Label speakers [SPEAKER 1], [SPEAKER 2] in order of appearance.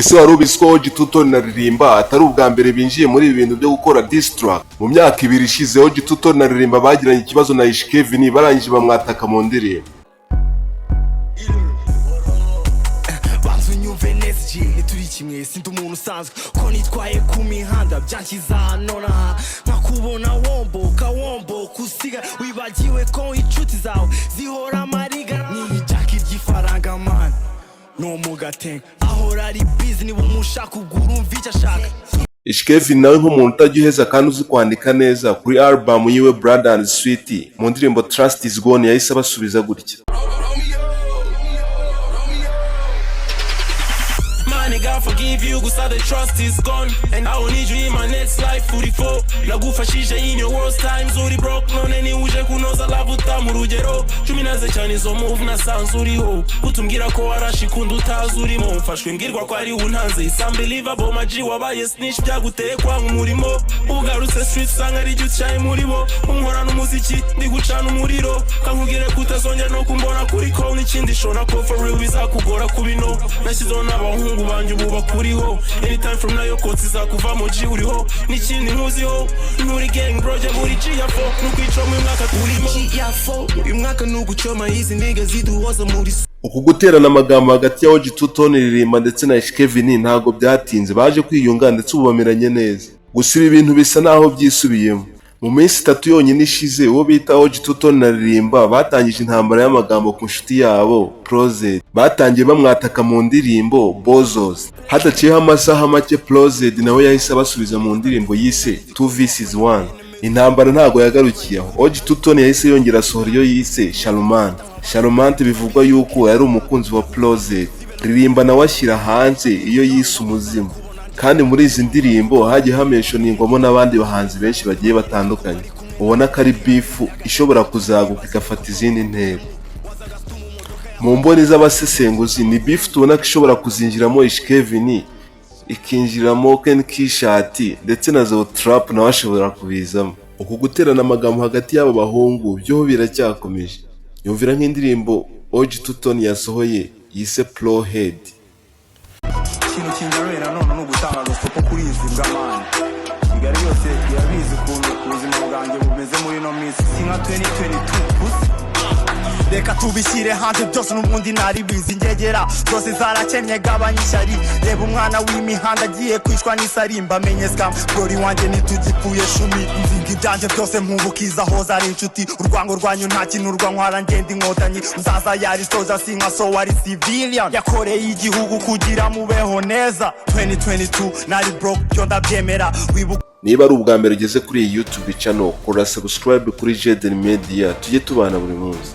[SPEAKER 1] Ese wari ubizi ko OG Two na Ririmba atari ubwa mbere binjiye muri ibi bintu byo gukora diss track? Mu myaka 2 ishize, OG Two na Ririmba bagiranye ikibazo na Ish Kevin, barangije bamwataka mu ndirimbo.
[SPEAKER 2] Banza unyumve neza, G, ntituri kimwe, sindi umuntu usanzwe ko nitwaye ku mihanda byanshyize ahantu n'aha, nkakubona womboka womboka, usiga wibagiwe ko inshuti zawe zihora amariga. Ni ijaki ry'ifaranga man, no mu gatenga ahora ari busy, niba umushaka ubwo urumva icyo ashaka.
[SPEAKER 1] Ish Kevin nawe nk'umuntu utajya uheza kandi uzi kwandika neza, kuri album yiwe Blood and Sweat, mu ndirimbo Trust is Gone, yahise abasubiza gutya:
[SPEAKER 3] My nigga, forgive you, gusa the trust is gone. And I will need you in my next life, 44. Nagufashije in your worst times, uri broke, none ni uje kunoza love uta mu rugero. Cumi naze cyane izo move nasanze uriho. Kutumbwira ko warashikunda utazi urimo. Mfashwe mbwirwa ko ari untanze. It's unbelievable, my G, wabaye snitch, byaguteye kwanga umurimo. Ugarutse street usanga ari jye utyaye muri bo. Unkorana umuziki, ndi gucana umuriro. Kankubwire ko utazongera no kumbona kuri call, n'ikindi shona ko for real bizakugora kubino. Nashyizeho n'abahungu banjye ubu bakuriho. Anytime from now yo kotsi izakuvamo, G, uriho. N'ikindi nkuziho, nturi gang bro, jya buri G ya 4 nukwica mu mwaka turimo.
[SPEAKER 4] Uyu mwaka ni ugucoma izi nigga ziduhoza muri
[SPEAKER 1] Uku guterana amagambo hagati ya OG Two Tone Ririmba ndetse na Ish Kevin ntabwo byatinze, baje kwiyunga ndetse ubu bameranye neza. Gusa ibi bintu bisa naho byisubiyemo. Mu minsi 3 yonyine ishize, uwo bita OG Two Tone na Ririmba batangije intambara y'amagambo ku nshuti yabo Prozed. Batangiye bamwataka mu ndirimbo Bozos. Hadaciyeho amasaha make, Prozed nawe yahise abasubiza mu ndirimbo yise Two vs One. Intambara ntago yagarukiye aho. OG Two Tone yahise yongera asohora iyo yise Shalomante. Shalomante bivugwa yuko yari umukunzi wa Prozed. Ririmba nawe ashyira hanze iyo yise Umuzimu. Kandi muri izi ndirimbo hagiye hamentioningwamo n'abandi bahanzi benshi bagiye batandukanye. Ubona ko ari beef ishobora kuzaguka igafata izindi ntera. Mu mboni z'abasesenguzi, ni beef tubona ko ishobora kuzinjiramo Ish Kevin, ikinjiramo Ken Kishati, ndetse na Zeo Trap nawe ashobora kubizamo. Uku guterana amagambo hagati y'abo bahungu byo biracyakomeje. Yumvira nk'indirimbo OG Two Tone yasohoye yise Pro Head.
[SPEAKER 5] Ikintu kingaruye nanone ni ugutanga gasopo kuri izi mbwa man. Kigali yose irabizi ukuntu ubuzima bwanjye bumeze muri ino minsi, si nka 2022 gusa.
[SPEAKER 2] Reka tubishyire hanze byose, n'ubundi naribizi, ngegera zose zarakennye, gabanya ishyari. Reba umwana w'imihanda agiye kwicwa n'isari, mbamenye scam brori wanjye ntitugipfuye shumi. Nzinga ibyanjye byose mpubukiza hoza ari inshuti, urwango rwanyu nta kintu rwankwara, ngenda inkotanyi uzaza yari soja, si nka so wari civilian yakoreye igihugu kugira mubeho neza. 2022 nari broke, byo ndabyemera, wibuka.
[SPEAKER 1] Niba ari ubwa mbere ugeze kuri iyi YouTube channel, kora subscribe kuri Jaden Media, tujye tubana buri munsi.